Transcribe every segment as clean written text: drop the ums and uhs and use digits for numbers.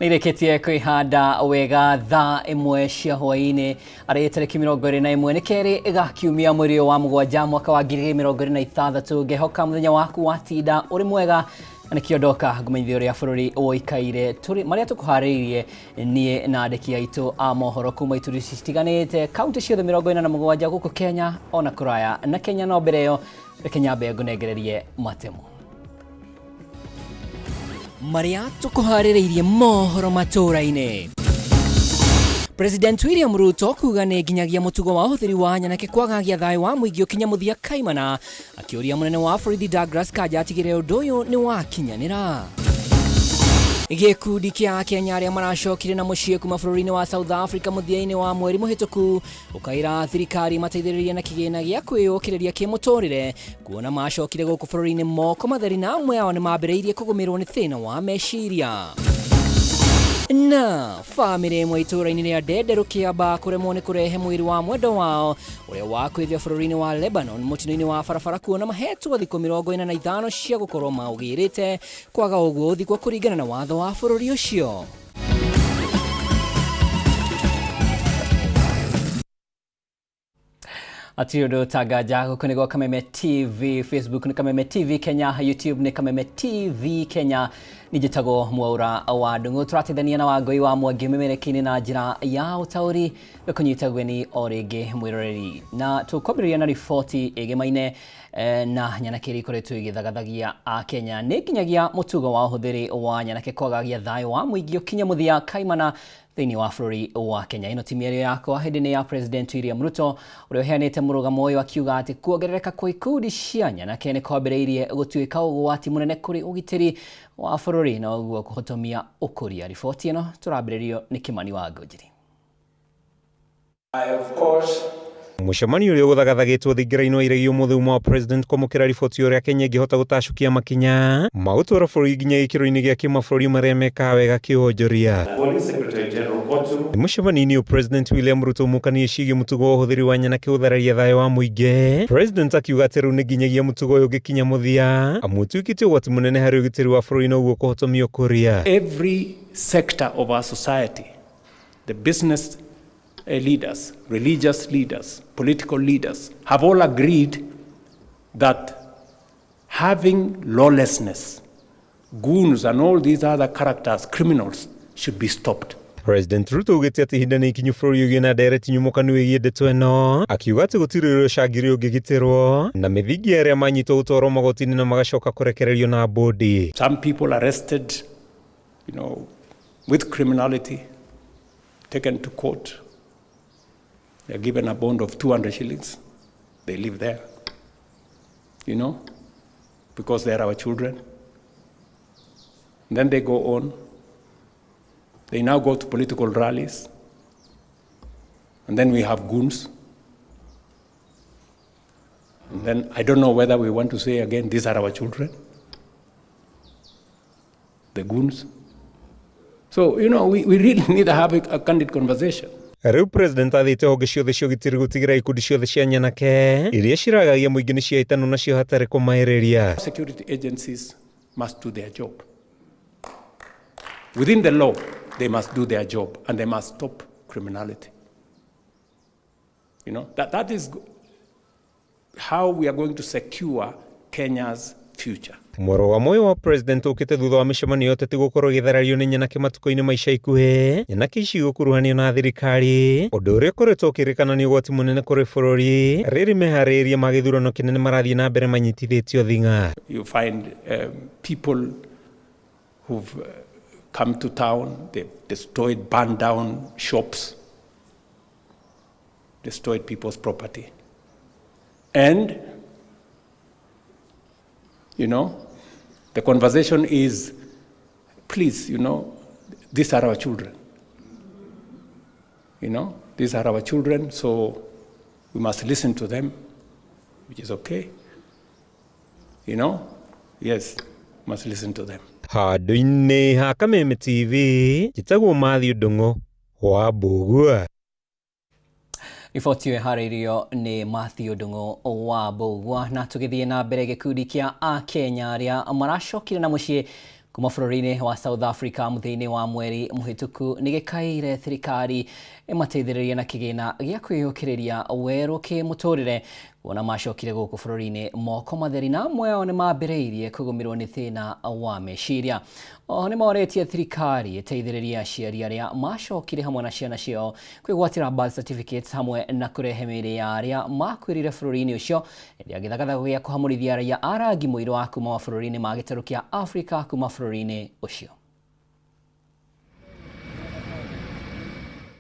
Nĩirĩkĩtie kwĩhanda wega thaa ĩmwe cia hwaĩ-inĩ arĩ tarĩki 21 nĩ kerĩ ga kiumia mweri ũyũ wa mũgwanja mwaka wa 2026. Ngehoka mũthenya waku watinda ũrĩ mwega na nĩkĩo ndoka ngũmenyithia ũrĩa bũrũri ũikaire tũrĩ marĩa tũkũharĩirie niĩ na andĩki aitũ a mohoro kuma ituri citiganĩte kaunti ciothe 47 gũkũ Kenya ona kũraya na Kenya. No mbere ĩyo reke nyambe ngũnengererie matemo marĩa tũkũharĩrĩirie mohoro matũũra-inĩ. President William Ruto kuga nĩ nginyagia mũtugo wa ũhũthĩri wa nyanake kwagagia thayũ wa mũingĩ ũkinya mũthia kaimana, akĩũria mũnene wa borithi Douglas Kanja atigĩrĩre ũndũ ũyũ nĩ wakinyanĩra. Gĩkundi kĩa Akenya arĩa maracokire na mũciĩ kuma bũrũri-inĩ wa South Africa mũthia-inĩ wa mweri mũhĩtũku ũkaĩra thirikari mateithĩrĩrie na kĩgĩna gĩa kwĩyũkĩrĩria kĩmũtũrĩre kuona macokire gũkũ bũrũri-inĩ moko matheri na amwe ao nĩ mambĩrĩirie kũgũmĩrwo nĩ thĩna wa meciria. Na bamĩrĩ ĩmwe itũũra-inĩ rĩa Ndenderũ Kĩamba kũremwo nĩ kũrehe mwĩrĩ wa mwendwa wao ũrĩa wakuĩrire bũrũri-inĩ wa Lebanon mũtino-inĩ wa barabara kuona mahetwo thikũ 45 cia gũkorwo maũgĩrĩte kwaga ũguo ũthikwo kũringana na watho wa bũrũri ũcio. Hatirĩ ũndũ ũtanganja gũkũ nĩ gwa Kameme TV, Facebook nĩ Kameme TV Kenya, YouTube nĩ Kameme TV Kenya. Niĩ njĩtagwo Mwaura wa Ndung'u, tũrateithania na Wangũi wa Mwangi mĩmerekia-inĩ na njĩra ya ũtaũri gũkũnyita ũgeni o rĩngĩ mwĩroreri. Na tũkwambĩrĩria na riboti ĩgemaine na nyanake iria ikoretwo igĩthagathagia Akenya. Nĩ nginyagia mũtugo wa ũhũthĩri wa nyanake kwagagia thayũ wa mũingĩ ũkinye mũthia kaimana thĩinĩ wa bũrũri wa Kenya. Ĩno ti mĩario yakwa, hĩndĩ nĩ ya President William Ruto ũrĩa ũheanĩte mũrũgamo ũyũ akiuga atĩ kuongerereka kwa ikundi cia nyanake nĩ kwambĩrĩirie gũtuĩka ũgwati mũnene kũrĩ ũgitĩri wa bũrũri na ũguo kũhotomia ũkũria. Riboti ĩno tũrambĩrĩrio nĩ Kĩmani wa Ngũnjiri. Mũcemanio ũrĩa ũgũthagathagĩtwo thingira-inĩ wa iregi ũmũthĩ uma wa President kwamũkĩra riboti ũrĩa Kenya ĩngĩhota gũtacũkia makinya ma gũtwara bũrũri nginya gĩkĩro-inĩ gĩa kĩmabũrũri marĩa mekaga wega kĩwonjoria. Mũcemanio-inĩ ũyũ President William Ruto mũkanie ciĩgiĩ mũtugo wa ũhũthĩri wa nyanake gũthararia thayũ wa mũingĩ. President akiuga atĩ rĩu nĩ nginyagia mũtugo ũyũ ũngĩkinya mũthia amu ũtuĩkĩte ũgwati mũnene harĩ ũgitĩri wa bũrũri na ũguo kũhotomia ũkũria. Every sector of our society, the business leaders, religious leaders, political leaders have all agreed that having lawlessness, goons and all these other characters, criminals, should be stopped. President Ruto augĩte atĩ ihinda nĩ ikinyu bũrũri ũgĩe na ndereti nyumũkanu ĩgiĩ ndeto ĩno, akiuga atĩ gũtirĩ ũrĩa ũcangĩre ũngĩgitĩrwo na mĩthingi ya arĩa manyitwo gũtwarwo magoti-inĩ na magacoka kũrekererio na bũndi. Some people arrested with criminality, taken to court. They're given a bond of 200 shillings. They live there, because they're our children. And then they go on. They now go to political rallies. And then we have goons. And then I don't know whether we want to say again, these are our children, the goons. So we really need to have a candid conversation. Rĩu President athĩte honge ciothe cia ũgitĩri gũtigĩrĩra ikundi ciothe cia nyanake iria ciragagia mũingĩ nĩ ciahĩtanwo nacio hatarĩ kũmaĩrĩria. Security agencies must do their job. Within the law, they must do their job and they must stop criminality. That is how we are going to secure Kenya's future. Mũrũgamo ũyũ wa President ũkĩte thutha wa mĩcemanio ya ũteti gũkorwo ĩgĩtharario nĩ nyanake matukũ-inĩ ma ica ikuhĩ. Nyanake ici gũkuruhanio na thirikari, ũndũ ũrĩa ũkoretwo ũkĩrĩkana nĩ ũgwati mũnene kũrĩ bũrũri rĩrĩ meharĩrĩria ma gĩthurano kĩnene marathiĩ na mbere manyitithĩtio thing'a. You find people who've come to town, they've destroyed, burned down shops, destroyed people's property. And the conversation is, please, these are our children. These are our children, so we must listen to them, which is okay. Yes, must listen to them. Handũ-inĩ ha Kameme TV, njĩtagwo Matthew Ndung'u wa Mbũgua. Riboti ĩyo ĩharĩirio nĩ Matthew Ndung'u wa Mbũgua. Na tũgĩthiĩ na mbere, gĩkundi kĩa Akenya arĩa maracokire na mũciĩ Kuma bũrũri-inĩ wa South Africa mũthia-inĩ wa mweri mũhĩtũku nĩ gĩkaĩire thirikari ĩmateithĩrĩrie na kĩgĩna gĩa kwĩyũkĩrĩria werũ kĩmũtũrĩre kuona macokire gũkũ bũrũri-inĩ moko matheri na amwe ao nĩ mambĩrĩirie kũgũmĩrwo nĩ thĩna wa meciria. Oho nĩ morĩtie thirikari ĩteithĩrĩrie aciari arĩa macokire hamwe na ciana ciao kwĩgwatĩra birth certificates hamwe na kũrehe mĩĩrĩ ya arĩa makuĩrĩire bũrũri-inĩ ũcio hĩndĩ ya gĩthagathago gĩa kũhamũrithia raia a rangi mũirũ wa kuma mabũrũri-inĩ ma gĩtarũ kĩa Afrika kuma bũrũri-inĩ ũcio.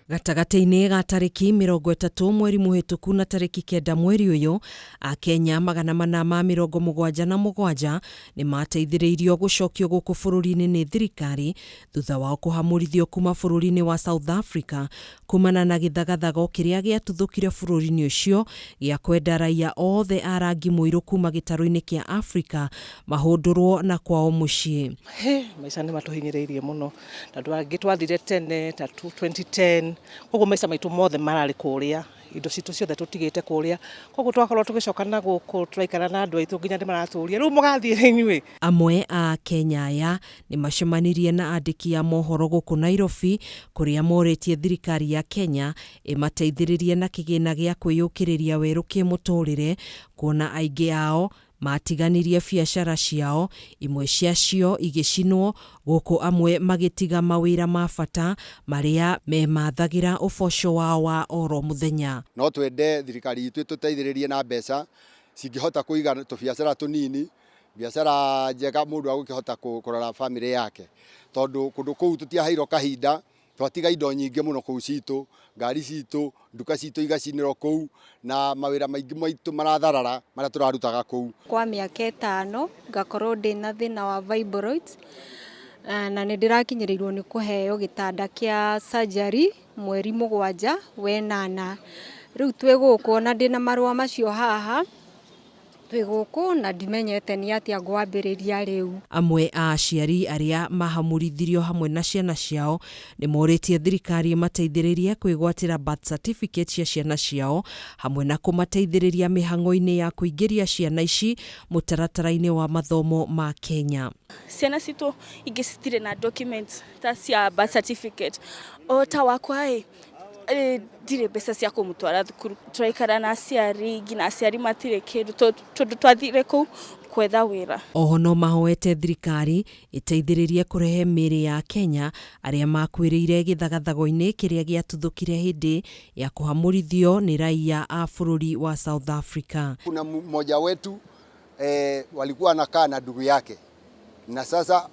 Gatagatĩ-inĩ ga tarĩki 30 mweri mũhĩtũku na tarĩki 9 mweri ũyũ, Akenya 477 nĩ mateithĩrĩirio gũcokio gũkũ bũrũri-inĩ nĩ thirikari thutha wao kũhamũrithio kuma bũrũri-inĩ wa South Africa kumana na gĩthagathago kĩrĩa gĩatuthũkire bũrũri-inĩ ũcio gĩa kwenda raiya othe a rangi mũirũ kuma gĩtarũ-inĩ kĩa Afrika mahũndũrwo na kwao mũciĩ. Hĩ, maica nĩ matũhinyĩrĩirie mũno tondũ angĩ twathire tene ta 2010, koguo maica maitũ mothe mararĩ kũrĩa, indo citũ ciothe tũtigĩte kũrĩa, koguo twakorwo tũgĩcoka na gũkũ tũraikara na andũ aitũ nginya nĩ maratũria rĩu mũgathiĩ rĩ inyuĩ? Amwe a Akenya aya nĩ macemanirie na andĩki a mohoro gũkũ Nairobi kũrĩa morĩtie thirikari ya Kenya ĩmateithĩrĩrie na kĩgĩna gĩa kwĩyũkĩrĩria werũ kĩmũtũrĩre kuona aingĩ ao Maatiganirie biacara ciao, imwe ciacio igĩcinwo, gũkũ amwe magĩtiga mawĩra ma bata marĩa meemathagĩra ũboco wao wa oro mũthenya. No twende thirikari itũ ĩtũteithĩrĩrie na mbeca cingĩhota kũiga tũbiacara tũnini, biacara njega mũndũ agũkĩhota kũrora famĩlĩ yake. Tondũ kũndũ kũu tũtiaheirwo kahinda Twatiga indo nyingĩ mũno kũu citũ, ngari citũ, nduka citũ igacinĩrwo kũu, na mawĩra maingĩ maitũ maratharara marĩa tũrarutaga kũu. Kwa mĩaka ĩtano ngakorwo ndĩna thĩna wa fibroids na nĩ ndĩrakinyĩrĩirwo nĩ kũheo gĩtanda kĩa surgery mweri 7 wenana. Rĩu twĩ gũkũ ona ndĩna marũa macio haha. Twĩ gũkũ na ndimenyete nĩ atĩa ngwambĩrĩria rĩu. Amwe a aciari arĩa mahamũrithirio hamwe na ciana ciao nĩ morĩtie thirikari ĩmateithĩrĩrie kwĩgwatĩra birth certificate cia ciana ciao hamwe na kũmateithĩrĩria mĩhang'o-inĩ ya kũingĩria ciana ici mũtaratara-inĩ wa mathomo ma Kenya. Ciana citũ ingĩ citirĩ na documents ta cia birth certificate. O ta wakwa ĩ, ndirĩ mbeca cia kũmũtwara thukuru. Tũraikara na aciari nginya aciari matirĩ kĩndũ tondũ twathire kũu gwetha wĩra. Oho no mahoete thirikari ĩteithĩrĩrie kũrehe mĩĩrĩ ya Akenya arĩa makuĩrĩire gĩthagathago-inĩ kĩrĩa gĩatuthũkire hĩndĩ ya kũhamũrithio nĩ raiya a bũrũri wa South Africa. Kuna mmoja wetu eh, walikuwa anakaa na ndugu yake na sasa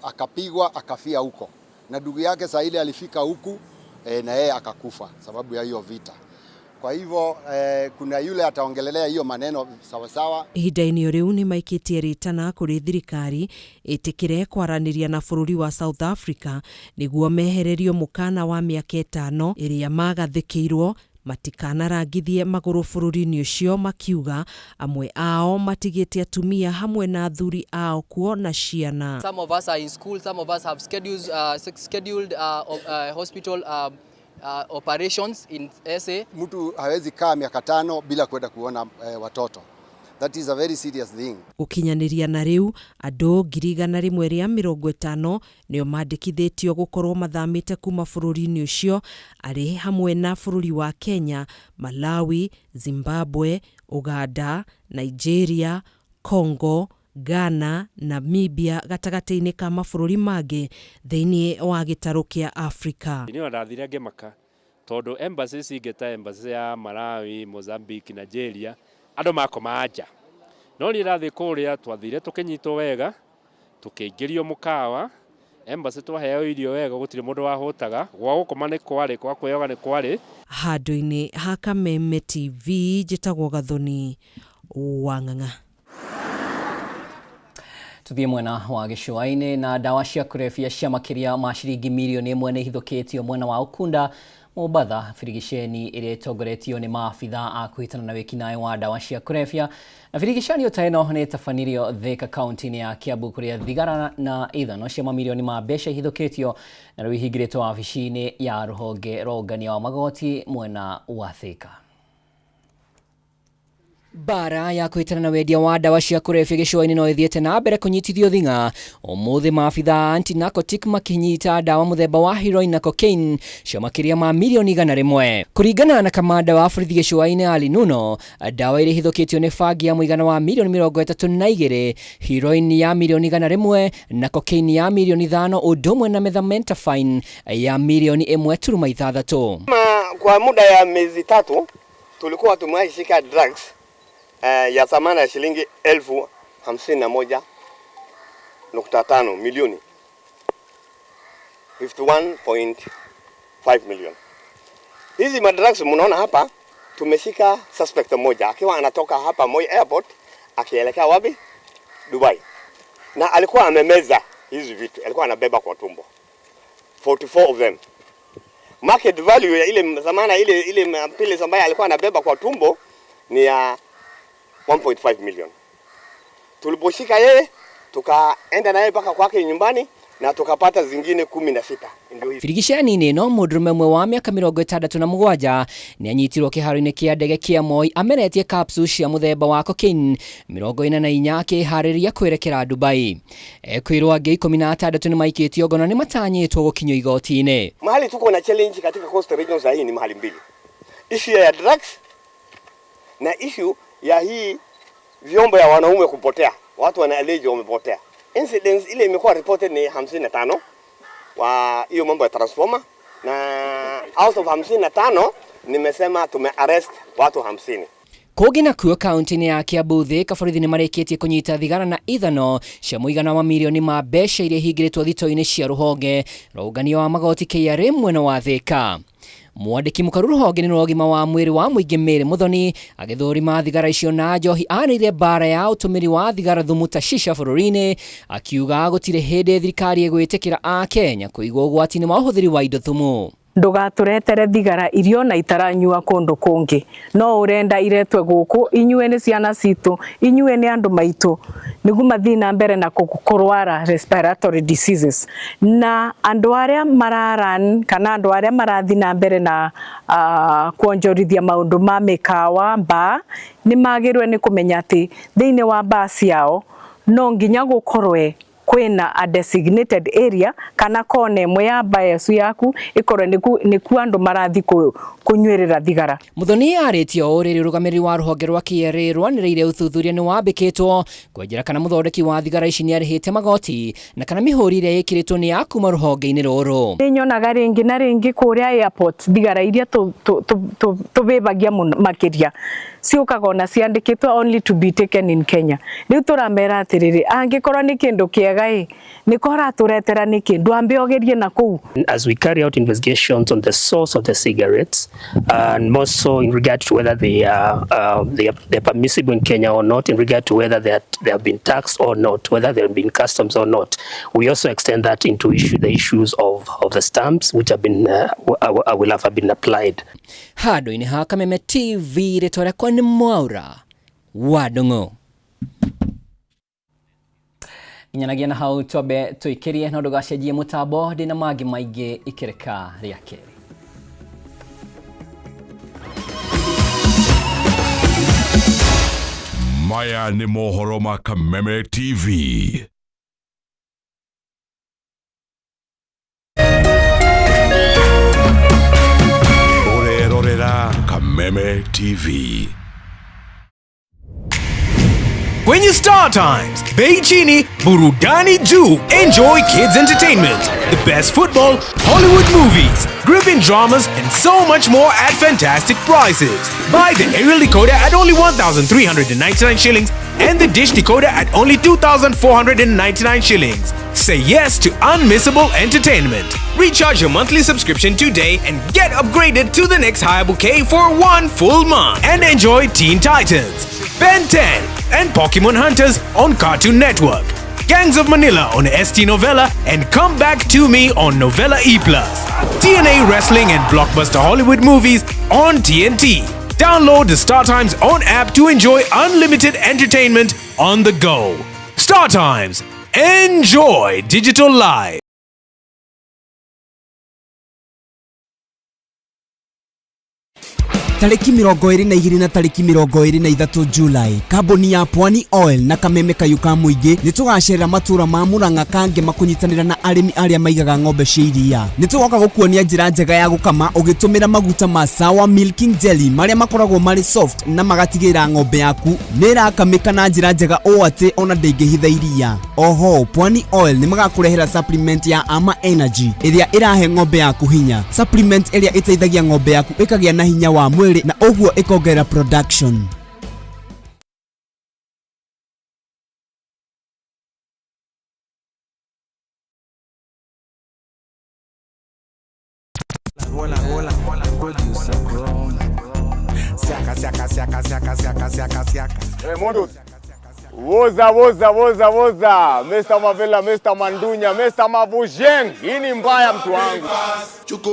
akapigwa akafia huko, na ndugu yake saa ile alifika huku eh, na yeye akakufa sababu ya hiyo vita. Kwa hivyo eh, kuna yule ataongelelea hiyo maneno sawasawa. Ihinda-inĩ o rĩu nĩ maikĩtie rĩtana kũrĩ thirikari ĩtĩkĩre kwaranĩria na bũrũri wa South Africa nĩguo mehererio mũkana wa mĩaka ĩtano ĩrĩa magathĩkĩirwo Matikanarangithie magũrũ bũrũri-inĩ ũcio makiuga amwe ao matigĩte atumia hamwe na athuri ao kuo na ciana. Some of us are in school, some of us have schedules, scheduled hospital operations in SA. Mtu hawezi kaa miaka tano bila kwenda kuona watoto. That is a very serious thing. Gũkinyanĩria na rĩu, andũ 150,000 nĩo mandĩkithĩtio gũkorwo mathamĩte kuma bũrũri-inĩ ũcio arĩ hamwe na bũrũri wa Kenya, Malawi, Zimbabwe, Ũganda, Nigeria, Congo, Ghana, Namibia gatagatĩ-inĩ ka mabũrũri mangĩ thĩinĩ wa gĩtarũ kĩa Afrika. Niĩ ona ndathire ngĩmaka tondũ embassy ici ingĩ ta embassy ya Malawi, Mozambique, Nigeria andũ makomaga nja. No niĩ ndathiĩ kũrĩa twathire tũkĩnyitwo wega, tũkĩingĩrio mũkawa, embassy twaheo irio wega gũtirĩ mũndũ wahũtaga, gwa gũkoma nĩ kwarĩ, gwa kwĩyoga nĩ kwarĩ. Handũ-inĩ ha Kameme TV njĩtagwo Gathoni Wang'ang'a. Tuthiĩ mwena wa gĩcũa-inĩ na ndawa cia kũrebia cia makĩria ma ciringi mirioni 1 nĩ ihithũkĩtio mwena wa Ukunda Mombatha, birigiceni ĩrĩa ĩtongoretio nĩ maabitha a kũhĩtana na wĩkinaĩ wa ndawa cia kũrebia. Na birigicani o ta ĩno nĩ ĩtabanirio Thika kaunti-inĩ ya Kiambu kũrĩa thigara na ithano cia mamirioni ma mbeca ihithũkĩtio na rĩu ihingĩrĩtwo wabici-inĩ ya rũhonge rwa ũngania wa magoti mwena wa Thika. Mbara ya kũhĩtana na wendia wa ndawa cia kũrebia gĩcũa-inĩ no ĩthiĩte na mbere kũnyitithio thing'a. Ũmũthĩ maabitha a anti-narcotic makĩnyita ndawa mũthemba wa heroin na cocaine cia makĩria ma mirioni 100. Kũringana na kamanda wa borithi gĩcũa-inĩ Ali Nuno, ndawa iria ihithũkĩtio nĩ bangi ya mũigana wa mirioni 32, heroin ya mirioni 100 na cocaine ya mirioni 5 ũndũ ũmwe na methamphetamine ya mirioni 1.6. Kwa muda ya miezi 3 tulikuwa tumeshika drugs ya thamani ya shilingi 51.5 milioni, 51.5 million. Hizi madrugs mnaona hapa, tumeshika suspect mmoja akiwa anatoka hapa Moi Airport akielekea wapi? Dubai. Na alikuwa amemeza hizi vitu, alikuwa anabeba kwa tumbo. 44 of them. Market value ya ile thamani ile pills ambayo alikuwa anabeba kwa tumbo ni ya 1.5 million. Tuliposhika yeye tukaenda naye mpaka kwake nyumbani na tukapata zingine 16. Ndio hivi. Birigiceni-inĩ ĩno mũndũrũme ũmwe wa mĩaka 67 nĩanyitirwo kĩharo-inĩ kĩa ndege kĩa Moi ameretie capsule cia mũthemba wa cocaine 44 akĩharĩria kwerekera Dubai. Ekwĩrwo angĩ 16 nĩmaikĩtio ngono nĩmatanyĩtwo gũkinyio igoti-inĩ. Mahali tuko na challenge katika Coast Region za hii ni mahali mbili. Issue ya drugs na issue ya hii vyombo ya wanaume kupotea. Watu wana allege wamepotea. Incidents ile imekuwa reported ni 55 wa hiyo mambo ya transformer, na out of 55 nimesema tume arrest watu 50. Kũngĩ nakuo kaunti-inĩ ya Kiambu Thika borithi nĩmarĩkĩtie kũnyita thigara na ithano cia mũigana wa mirioni ma mbeca iria ihingĩrĩtwo thito-inĩ cia rũhonge rwa ũngania wa magoti KRA mwena wa Thika. Mwandĩki mũkaru rũhonge-inĩ rwa ũgima wa mwĩrĩ wa mũingĩ Mary Muthoni agĩthũrima thigara icio na njohi anĩrĩire mbara ya ũtũmĩri wa thigara thumu ta shisha bũrũri-inĩ, akiuga gũtirĩ hĩndĩ thirikari ĩgwĩtĩkĩra Akenya kũigwo ũgwati-inĩ wa ũhũthĩri wa indo thumu. Ndũgatũretere thigara irio na itaranyua kũndũ kũngĩ, no ũrenda iretwe gũkũ, inyuĩ nĩ ciana citũ, inyuĩ nĩ andũ maitũ, nĩguo mathiĩ na mbere na kũrwara respiratory diseases. Na andũ arĩa mararan kana andũ arĩa marathiĩ na mbere na kuonjorithia maũndũ ma mĩkawa bar, nĩ magĩrĩirwo nĩ kũmenya atĩ thĩinĩ wa bar ciao no nginya gũkorwe kwĩna a designated area kana kona ĩmwe ya bar ĩcu yaku ĩkorwo nĩkuo andũ marathiĩ kũnyuĩrĩra thigara. Muthoni arĩtie o rĩrĩ ũrũgamĩrĩri wa rũhonge rwa KRA rwanĩrĩire ũthuthuria nĩ wambĩkĩtwo kwenjera kana mũthondeki wa thigara ici nĩarĩhĩte magoti na kana mĩhũri ĩrĩa ĩkĩrĩtwo nĩ ya kuma rũhonge-inĩ rũrũ. Nĩ nyonaga rĩngĩ na rĩngĩ kũrĩa airport thigara iria tũvĩvagia mũno makĩria ciũkaga ona ciandĩkĩtwo only to be taken in Kenya. Rĩu tũramera atĩrĩrĩ, angĩkorwo nĩ kĩndũ kĩega ĩ, nĩko ũratũretera nĩkĩ? Ndwambe ũgerie na kũu. As we carry out investigations on the source of the cigarettes, and more so in regard to whether they are permissible in Kenya or not, in regard to whether they have been taxed or not, whether they have been customs or not, we also extend that into the issues of the stamps which have been will have been applied. Handũ-inĩ ha Kameme TV rĩtwa rĩakwa nĩ Mwaura wa Ndung'u. Nginyanagia na hau twambe tũikĩrie no ndũgacenjie mũtambo, ndĩna mangĩ maingĩ ikĩrĩka rĩa kerĩ. Maya nĩ mohoro ma Kameme TV. Ũrerorera Kameme TV. Kwenye Star Times, bei chini, burudani juu. Enjoy kids entertainment, the best football, Hollywood movies, gripping dramas, and so much more at fantastic prices. Buy the aerial decoder at only 1,399 shillings and the dish decoder at only 2,499 shillings. Say yes to unmissable entertainment. Recharge your monthly subscription today and get upgraded to the next higher bouquet for 1 full month. And enjoy Teen Titans, Ben 10, and Pokemon Hunters on Cartoon Network, Gangs of Manila on ST Novella, and Come Back to Me on Novella E+. TNA Wrestling and Blockbuster Hollywood movies on TNT. Download the Star Times own app to enjoy unlimited entertainment on the go. Star Times. Enjoy digital life. Tarĩki 22 na tarĩki 23 July, kambuni ya Pwani Oil na Kameme Kayũ ka Mũingĩ nĩ tũgacerera matũra ma Murang'a Kangema kũnyitanĩra na arĩmi arĩa maigaga ng'ombe cia iria. Nĩ tũgoka gũkuonia njĩra njega ya gũkama ũgĩtũmĩra maguta ma Sawa Milking Jelly marĩa makoragwo marĩ soft na magatigĩrĩra ng'ombe yaku nĩ ĩrakamĩka na njĩra njega ũũ atĩ ona ndĩngĩhitha iria. Oho, Pwani Oil nĩ magakũrehera supplement ya Ama Energy ĩrĩa ĩrahe ng'ombe yaku hinya. Supplement ĩrĩa ĩteithagia ng'ombe yaku ĩkagĩa na hinya wa mwĩrĩ na ũguo ĩkongerera production. Bola, bola, producer grown. Siaka, siaka, siaka, siaka, siaka, siaka, siaka. Hey, Modus. Woza, woza, woza, woza. Mr. Mavela, Mr. Mandunya, Mr. Mavujeng. Hii ni mbaya mtu wangu.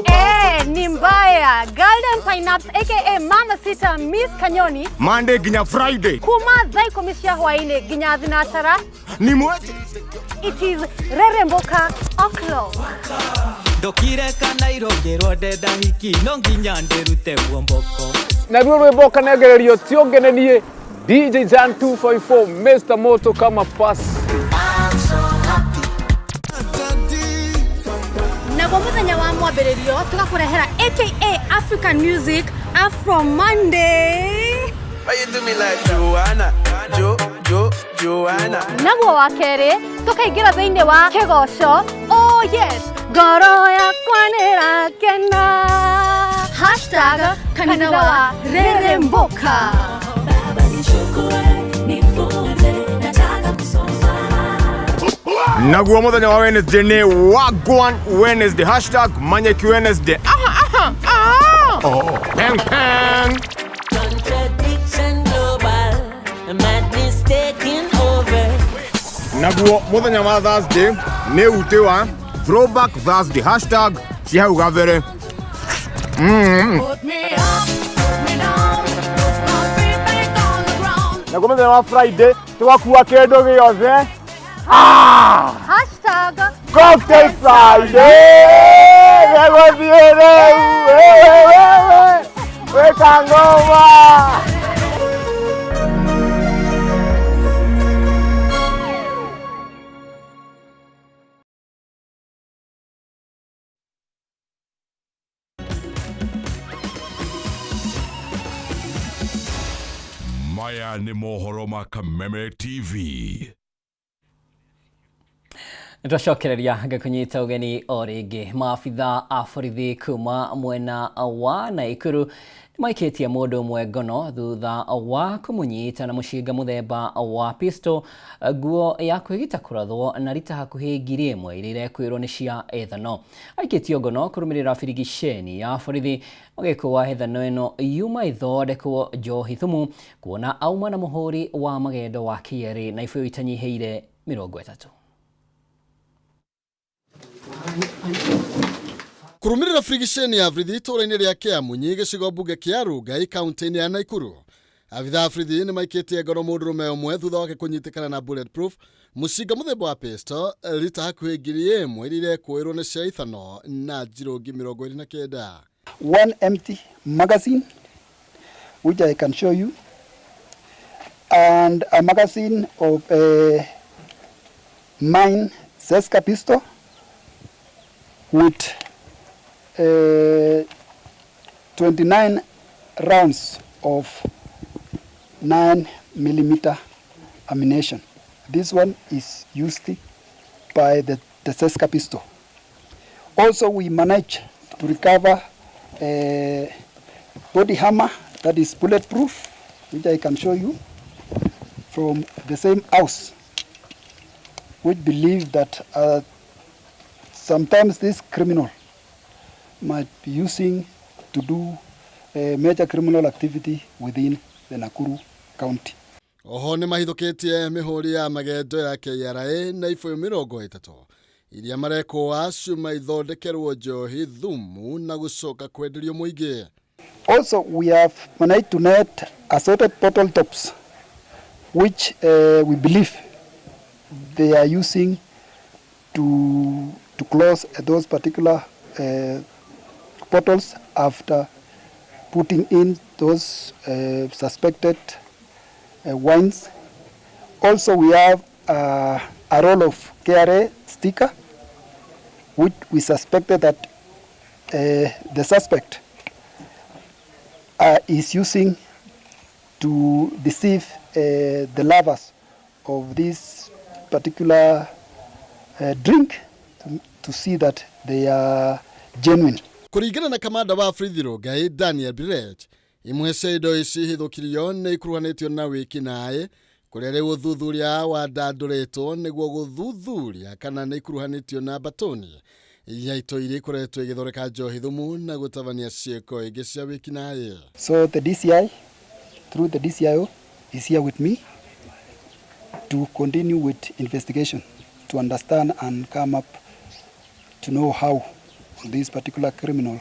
Eh, ni mbaya. Golden Pineapps aka Mama Sita Miss Kanyoni. Monday ginya Friday. Kuma thaa ikumi cia hwaini nginya thinacara. Ni mwete. It is Reremboka O'clock. Ndokire kana irongĩrwo ndenda hiki no nginya ndĩrute muomboko. Naruo rwĩmbo kanengererio ti ũngĩ nĩ niĩ DJ Jan 254 Mr. Moto kama pasi. Naguo muthenya wa mwambĩrĩrio tũgakũrehera aka African Music Afro Monday. Why you do me like Joanna? Jo, Jo, Joanna. Naguo wa kerĩ tũkaingĩra thĩinĩ wa kĩgoco. Oh yes, ngoro yakwa nĩrakena. Hashtag kanitha wa Reremboka. Naguo muthenya wa Wednesday ni Wagwan Wednesday. Hashtag Manyeki Wednesday. Aha, aha, aha. Oh, peng, peng. Contradiction global, madness taking over. Naguo muthenya wa Thursday ni ute wa Throwback Thursday. Hashtag ci hau gabere. Put me up, put me down, put my feet back on the ground. Naguo muthenya wa Friday tugakua kindu giothe. Ah! Hashtag Cocktail Friday! Gegũthiĩ rĩu! Wĩka ngoma! Maya nĩ mohoro ma Kameme TV. Nĩtwacokereria ngakũnyita ũgeni o rĩngĩ. Maabitha a borithi kuma mwena wa Naikuru nĩmaikĩtie mũndũ ũmwe ngono thutha wa kũmũnyita na mũcinga mũthemba wa pistol, nguo ya kwĩgita kũrathwo na rita hakuhĩ 1,000 iria irekwĩrwo nĩ cia ethano. Aikĩtio ngono kũrũmĩrĩra birigiceni ya borithi magĩkũa ethano ĩno yuma ĩthondekwo njohi thumu kuona auma na mũhũri wa magendo wa KRA na ibũyũ itanyihĩire 30. Kurumirira frigisheni ya borithi itũra-inĩ rĩa Kĩamunyi gĩcigo mbunge kĩa Rungai kaunti-inĩ ya Naikuru. Abitha a borithi nĩ maikĩtie ngoro mũndũrũme ũmwe thutha wake kũnyitĩkana na bulletproof mũcinga mũthemba wa pistol rita hakuhĩ 1,000 iria irekũĩrwo nĩ cia ithano na njirũngi 29. One empty magazine, which I can show you, and a magazine of a 9 Seska pistol with 29 rounds of 9 millimeter ammunition. This one is used by the Seska pistol. Also, we managed to recover a body hammer that is bulletproof, which I can show you, from the same house, which believe that sometimes this criminal might be using to do a major criminal activity within the Nakuru County. Oho nĩ mahithũkĩtie mĩhũri ya magendo ya KRA na ibũyũ 30 iria marekũa ciuma ithondekerwo njohi thumu na gũcoka kwenderio mũingĩ. Also, we have managed to net assorted bottle tops, which we believe they are using to close those particular bottles after putting in those suspected wines. Also, we have a roll of KRA sticker, which we suspected that the suspect is using to deceive the lovers of this particular drink to see that they are genuine. Kũringana na kamanda wa borithi Rongai Daniel Biret, imwe cia indo ici hithũkirio nĩ ikuruhanĩtio na wĩkinaĩ kũrĩa rĩu ũthuthuria wandandũrĩtwo nĩguo gũthuthuria kana nĩ ikuruhanĩtio na mbatoni ya itoi iria ikoretwo igĩthondeka njohi thumu na gũtabania ciĩko ingĩ cia wĩkinaĩ. So the DCI, through the DCIO, is here with me to continue with investigation, to understand and come up to know how this particular criminal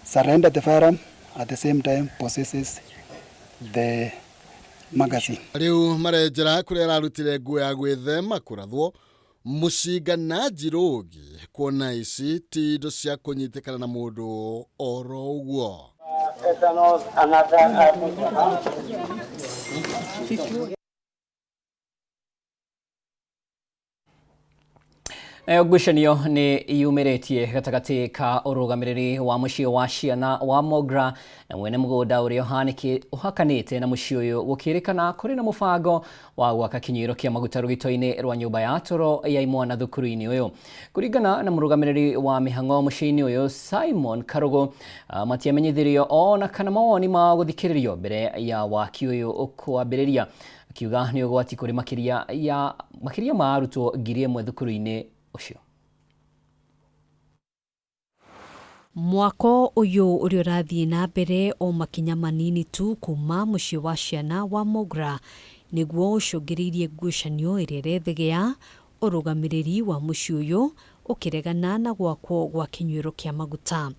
surrendered the firearm, at the same time possesses the magazine. Rĩu marenjera kũrĩa ararutire nguo ya gwĩthema kũrathwo mũcinga na njirũngi kuona ici ti indo cia kũnyitĩkana na mũndũ oro ũguo. Nayo ngucanio nĩ yumĩrĩtie gatagatĩ ka ũrũgamĩrĩri wa mũciĩ wa ciana wa Mogra na mwene mũgũnda ũrĩa ũhakanĩte na mũciĩ ũyũ gũkĩrĩkana kũrĩ na mũbango wa gwaka kĩnyuĩro kĩa maguta rũgito-inĩ rwa nyũmba ya toro ya imwana thukuru-inĩ ũyũ. Kũringana na mũrũgamĩrĩri wa mĩhang'o mũciĩ-inĩ ũyũ Simon Karugu, matiamenyithirio ona kana mawoni mao gũthikĩrĩrio mbere ya waki ũyũ kwambĩrĩria, akiuga nĩ ũgwati kũrĩ makĩria ma arutwo 1,000 thukuru-inĩ ũcio. Mwako ũyũ ũrĩa ũrathiĩ na mbere o makinya manini tu kuma mũciĩ wa ciana wa Mogra nĩguo ũcũngĩrĩirie ngucanio ĩrĩa ĩrethegea ũrũgamĩrĩri wa mũciĩ ũyũ ũkĩregana na gwakwo gwa kĩnyuĩro kĩa maguta.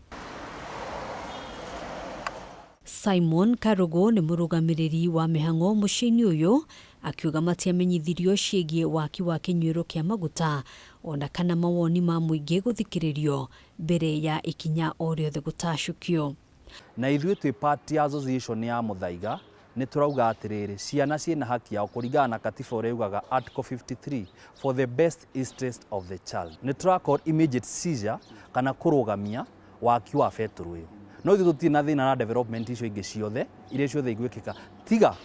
Simon Karugu nĩ mũrũgamĩrĩri wa mĩhang'o mũciĩ-inĩ ũyũ akiuga matiamenyithirio ciĩgiĩ waki wa kĩnyuĩro kĩa maguta ona kana mawoni ma mũingĩ gũthikĩrĩrio mbere ya ikinya o rĩothe gũtacũkio. Na ithuĩ twĩ part ya association ya Muthaiga nĩ tũrauga atĩrĩrĩ, ciana ciĩna haki yao kũringana na katiba ũrĩa yugaga Article 53 for the best interest of the child. Nĩ tũra immediate seizure kana kũrũgamia waki wa betũrũ ĩyo. No ithuĩ tũtirĩ na thĩna na development icio ingĩ ciothe iria ciothe igwĩkĩka tiga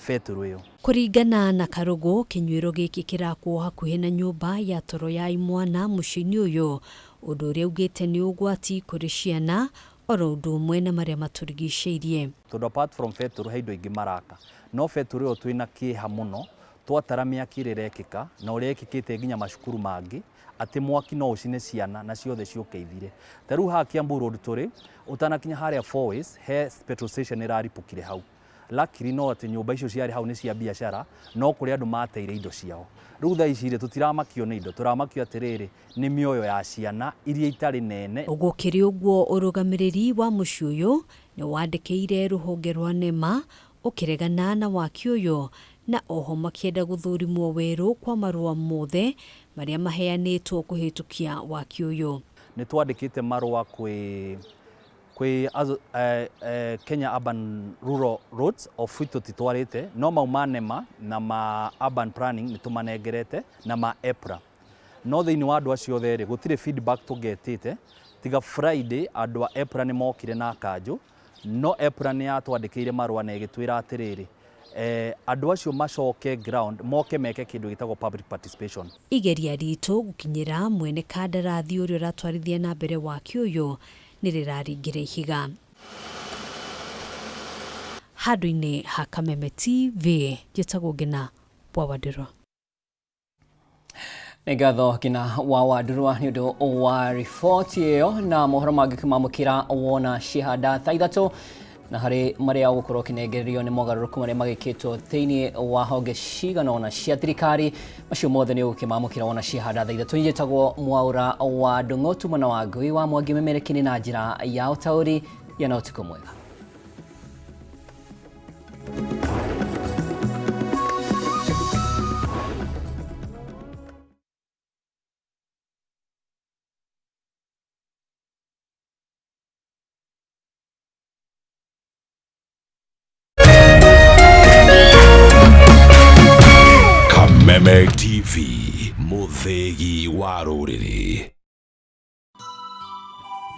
betũrũ ĩyo. Kũringana na Karugu, kĩnyuĩro gĩkĩ kĩrakwo hakuhĩ na nyũmba ya toro ya imwana mũciĩ-inĩ ũyũ, ũndũ ũrĩa augĩte nĩ ũgwati kũrĩ ciana oro ũndũ ũmwe na marĩa matũrigicĩirie. Tondũ apart from betũrũ he indo ingĩ maraka, no betũrũ ĩyo twĩna kĩeha mũno twatara mĩaki ĩrĩa ĩrekĩka na ũrĩa ĩkĩkĩte nginya macukuru mangĩ atĩ mwaki no ũcine ciana na ciothe ciũke ithire. Ta rĩu haha Kiambu Road tũrĩ ũtanakinya harĩa Four Ways he petrol station ĩraripũkire hau. Luckily no atĩ nyũmba icio ciarĩ hau nĩ cia biacara no kũrĩ andũ mateire indo ciao. Rĩu thaa ici rĩ tũtiramakio nĩ indo, tũramakio atĩrĩrĩ nĩ mĩoyo ya ciana iria itarĩ nene. Gũkĩrĩ ũguo ũrũgamĩrĩri wa mũciĩ ũyũ nĩ wandĩkĩire rũhonge rwa NEMA ũkĩregana na waki ũyũ na oho makĩenda gũthũrimwo werũ kwa marũa mothe marĩa maheanĩtwo kũhĩtũkia waki ũyũ. Nĩ twandĩkĩte marũa kwĩ Kenya Urban Rural Roads of which tũtitwarĩte no mau ma NEMA na ma urban planning nĩ tũmanengerete na ma EPRA. No thĩinĩ wa andũ acio othe rĩ gũtirĩ feedback tũgetĩte tiga Friday andũ a EPRA nĩ mokire na kanjũ no EPRA nĩ yatwandĩkĩire marũa na ĩgĩtwĩra atĩrĩrĩ andũ acio macoke ground moke meke kĩndũ gĩtagwo public participation. Igeria ritũ gũkinyĩra mwene kandarathi ũrĩa ũratwarithia na mbere waki ũyũ nĩ rĩraringire ihiga. Handũ-inĩ ha Kameme TV njĩtagwo Ngina wa Wandũrwa. Nĩ ngatho Ngina wa Wandũrwa nĩ ũndũ wa riboti ĩyo na mohoro mangĩ kĩmamũkĩra wona cihanda thaa ithatũ na harĩ marĩa ũgũkorwo ũkĩnengererio nĩ mogarũrũku marĩa magĩkĩtwo thĩinĩ wa honge cigana ũna cia thirikari macio mothe nĩ ũgũkĩmamũkĩra wona cihanda thaa ithatũ. Njĩtagwo Mwaũra wa Ndũng'ũ tuma na Wangũi wa Mwangi memerekini na njĩra ya ũtaũri ya na ũtukũ mwega. Kameme TV, mũthĩgi wa rũrĩrĩ.